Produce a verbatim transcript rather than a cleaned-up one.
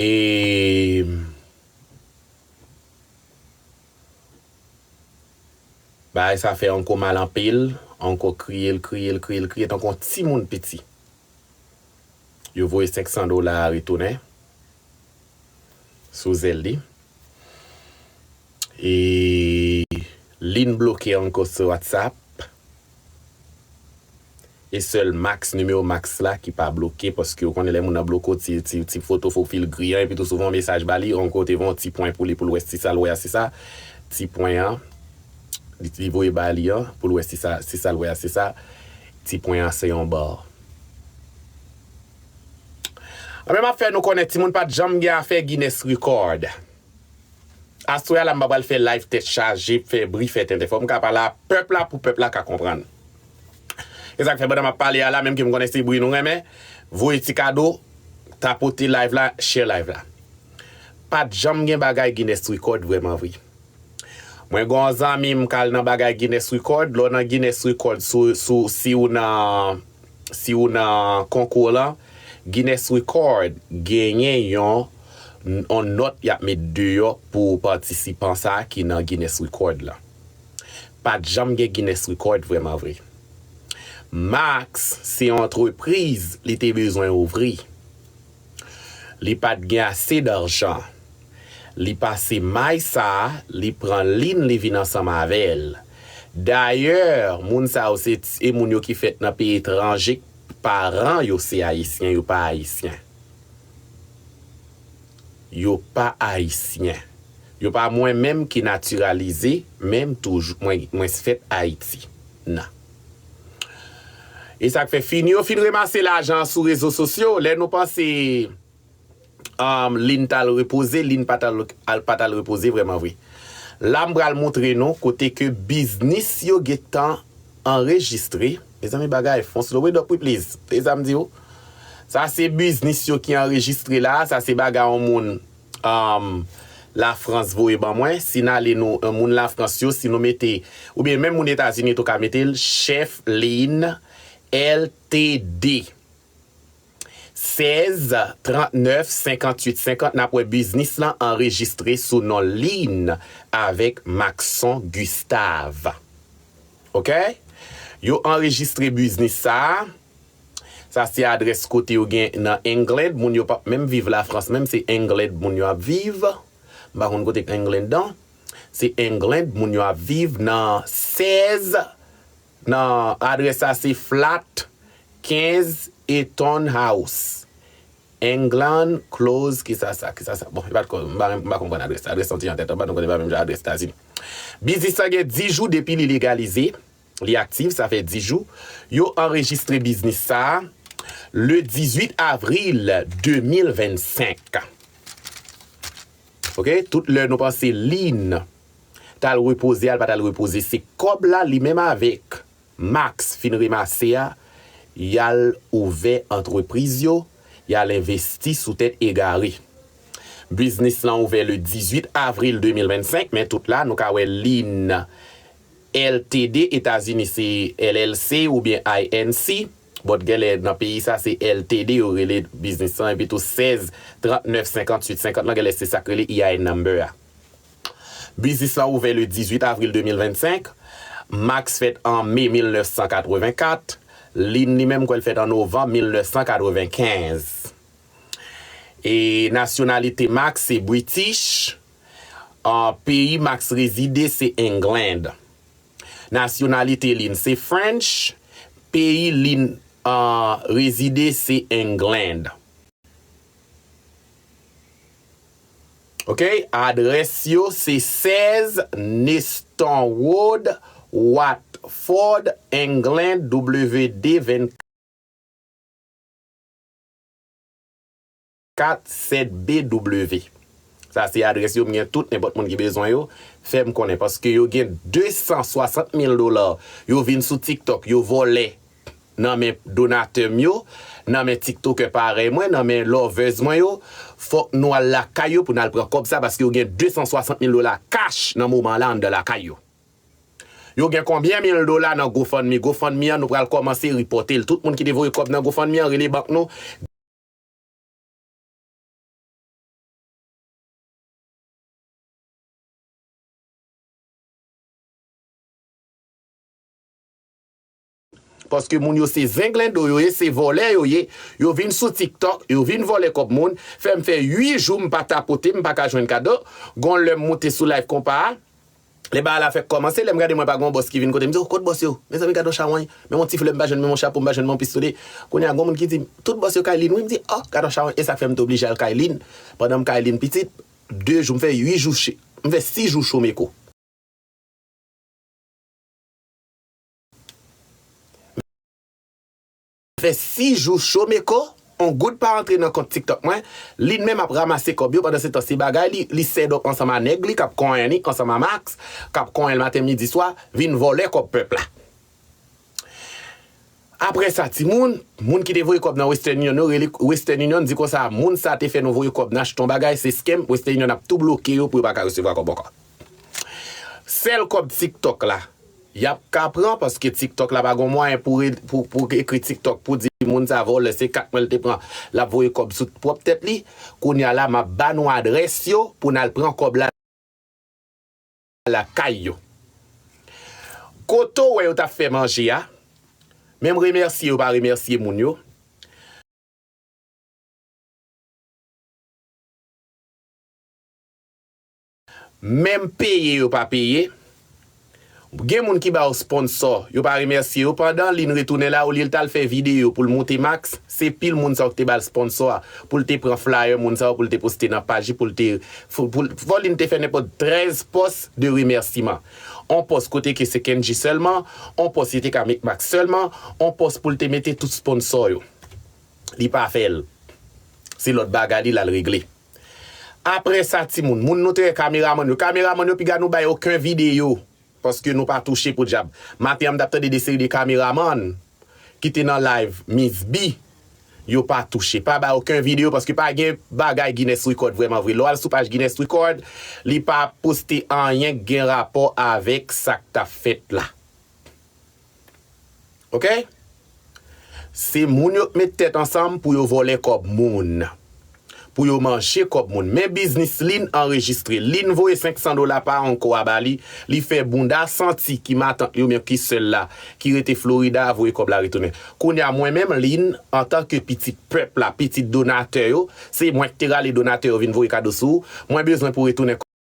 E bagay sa fè Anko mal anpil. Anko kriye l, kriye l, kriye l, kriye tankou yon timoun piti. Yo voye senk san dola a retounen sou zèl li. E Lynn bloke Anko sou WhatsApp. E sèl Max, nimewo Max la ki pa bloke, paske ou konnen lè moun nan bloke w, ti, ti, ti foto pwofil gri an, epi tou souvan yon mesaj ba li, Anko te voye yon ti pwen pou li, pou l wè si sa l wè a se sa. Ti pwen an, li, li voye ba li an, pou l wè si sa, si sa l wè a se sa. Ti pwen an se yon ba. Anben, m ap fè nou konnen, timoun pa t janm gen afè Guinness Record. Aswè a la, m pa pral fè live tèt chaje, fè bri, fè tenten. Fò m ka pale a pèp la pou pèp la ka konprann. E sa k fè pandan m ap pale a la, menm ke m konnen se bri nou renmen, voye ti kado, tapote live la, share live la. Pa t janm gen bagay Guinness Record vrèman vre. Mwen gen yon zanmi m k al nan bagay Guinness Record, lè w nan Guinness Record, sou, sou, si w nan, si w nan konkou lan, Guinness Record genyen yon, yon nòt y ap met deyò pou patisipan sa a ki nan Guinness Record lan. Pa t janm gen Guinness Record vrèman vre. Max se yon antrepriz li te bezwen ouvri. Li pa t gen ase dajan. Li pase may sa a, li pran Lynn, li vin ansanm avè l. Dayè, moun sa yo se, se moun yo ki fèt nan peyi etranje, paran yo se ayisyen, yo pa ayisyen. Yo pa ayisyen. Yo pa mwen menm ki natiralize, men m toujou, mwen, mwen fèt Ayiti. Nan. E sa k fè fini yo fin remase lajan an sou rezo sosyo, lè nou panse, um, Lynn t al repoze, Lynn pa t al, al, pa t al repoze vrèman vre. La, m pral montre nou kote ke biznis yo gentan anrejistre. Mezanmi, bagay fon slow it up wi, please. Se sa m di w. Sa se biznis yo ki anrejistre la. Sa se bagay yon moun, um, Lafrans voye ban mwen. Si n ale nou, yon moun Lafrans yo, si nou mete, oubyen menm moun Etazini tou ka mete l, Chef Lynn L T D. Sèz trannèf senkantuit senkant, n ap wè biznis lan anrejistre sou non Lynn avèk Maxon Gustave. Oke? Yo anrejistre biznis sa a. Sa se adrès kote yo gen nan England. Moun yo p ap menm viv Lafrans, menm se England moun yo ap viv. M pa konn kote England nan. Se England moun yo ap viv nan sèz, nan adrès sa se flat kenz Eaton House. England Close, kisa sa, kisa sa? Bon, e pa t ko-, m pa, m pa konprann adrès la. Adrès lan te an tèt, m pa t konnen pa menm jan adrès Etazini. Biznis la gen dis jou depi li legalize, li aktif, sa fè dis jou. Yo anrejistre biznis sa a le dizuit avril de mil vennsenk. Oke, tout lè nou panse Lynn t al repoze a, l pa t al repoze, se kòb la li menm avèk Max fin remase a, y al ouvè antrepriz yo, y al envesti sou tèt egare. Biznis lan ouvè le dizuit avril de mil vennsenk, men tout la, nou ka wè Lynn L T D, Etazini se L L C oubyen I N C, but genlè nan peyi sa se L T D yo rele biznis lan, epi tou sèz trannèf senkantuit senkant lan, genlè se sa k rele E I N number a. Biznis lan ouvè le dizuit avril de mil vennsenk. Max fèt an me mil nèf san katrevenkat. Lynn li menm, kwè l fèt an novanm mil nèf san katrevenkenz. E nasyonalite Max se British. An, peyi Max rezide se England. Nasyonalite Lynn se French. Peyi Lynn, an, rezide se England. Oke, adrès yo se sèz Neston Road, Watford, England, W D vennkat sèt B W. Sa se adrès yo, m gen tout, nenpòt moun ki bezwen yo, fè m konnen, paske yo gen de san swasant mil dola, yo vin sou TikTok, yo vòlè nan men donatè m yo, nan men tiktokè parèy mwen, nan men lovers mwen yo, fòk nou al lakay yo pou n al pran kòb sa, paske yo gen de san swasant mil dola cash nan moman la anndan lakay yo. Yo gen konbyen mil dola nan GoFundMe? GoFundMe an, nou pral kòmanse ripòte l. Tout moun ki te voye kòb nan GoFundMe an, rele bank nou. Paske moun yo se zenglendo yo ye, se vòlè yo ye. Yo vin sou TikTok, yo vin vòlè kòb moun. Fè m fè uit jou m pa tapote, m pa ka jwenn kado. Gon lè m moute sou live konpa a. Lè bagay la fèk kòmanse, lè m gade mwen pa gon bòs ki vin kote m, m di, "Oh, kot bòs yo? Mezanmi, gad yon chawony. Men yon ti flè m pa jwenn, men yon chapo m pa jwenn, men yon pistole." Kounye a, gon moun ki di, "Tout bòs yo kay Lynn wi." M di, "Oh, gad yon chawony." E sa k fè m te oblije al kay Lynn. Pandan m kay Lynn pitit, de jou, m fè uit jou, che- m fè sis jou Chomeko. Fè sis jou Chomeko, on goud pa antre nan kont TikTok mwen. Lynn menm ap ranmase kòb yo, pandan se tan se bagay li, li sèdòp ansanm a nèg li k ap konyen li, ansanm a Max, k ap konyen l maten, midi, swa, vin vòlè kòb pèp la. Apre sa, timoun, moun ki te voye kòb nan Western Union yo rele Western Union, di konsa, "Moun sa te fè nou voye kòb nan achte yon bagay, se scam, Western Union ap tou bloke yo pou yo pa ka resevwa kòb ankò." Sèl kòb TikTok la, y ap ka pran, paske TikTok la pa gon mwayen pou, re- pou, pou ekri TikTok pou di moun sa vòlè, se kat mwen l te pran, l ap voye kòb sou pwòp tèt li. Kounye a la, m ap ba nou adrès yo pou n al pran kòb la lakay yo. Kote w wè yo t ap fè manje a, menm remèsye yo pa remèsye moun yo. Menm peye yo pa peye. Gen moun ki ba yo sponsò, yo pa remèsye yo. Pandan Lynn retounen la, olye l t al fè videyo pou l moute Max, se pil moun sa yo ki te ba l sponsò a, pou l te pran flyer moun sa yo, pou l te poste nan paj li, pou l te, pou, pou, fò Lynn te fè nenpòt trèz pòs de remèsiman. On pòs kote ke se Kendji sèlman, on pòs li te ka met Max sèlman, on pòs pou l te mete tout sponsò yo. Li pa fè l. Se lòt bagay li l al regle. Apre sa, timoun, moun nou te wè kameramann yo. Kameramann yo, piga nou bay okenn videyo. Paske nou pa touche pou dyab. Maten an, m t ap tande de seri de kameramann ki te nan live Miss B. Yo pa touche. Pa bay okenn videyo paske pa gen bagay Guinness Record vrèman vre. Lè w al sou paj Guinness Record, li pa poste anyen k gen rapò avèk sa k t ap fèt la. Oke? Se moun yo k met tèt ansanm pou yo vòlè kòb moun. Pou yo manje kòb moun. Men biznis Lynn anrejistre. Lynn voye senk san dola pa Uncle a ba li. Li fè bounda santi ki matant li oubyen ki sè l la, ki rete Florida a, voye kòb la retounen. Kounye a, mwen menm, Lynn, antanke pitit pèp la, pitit donatè yo, se mwen ki te rale donatè yo vin voye kado sou ou. Mwen bezwen pou retounen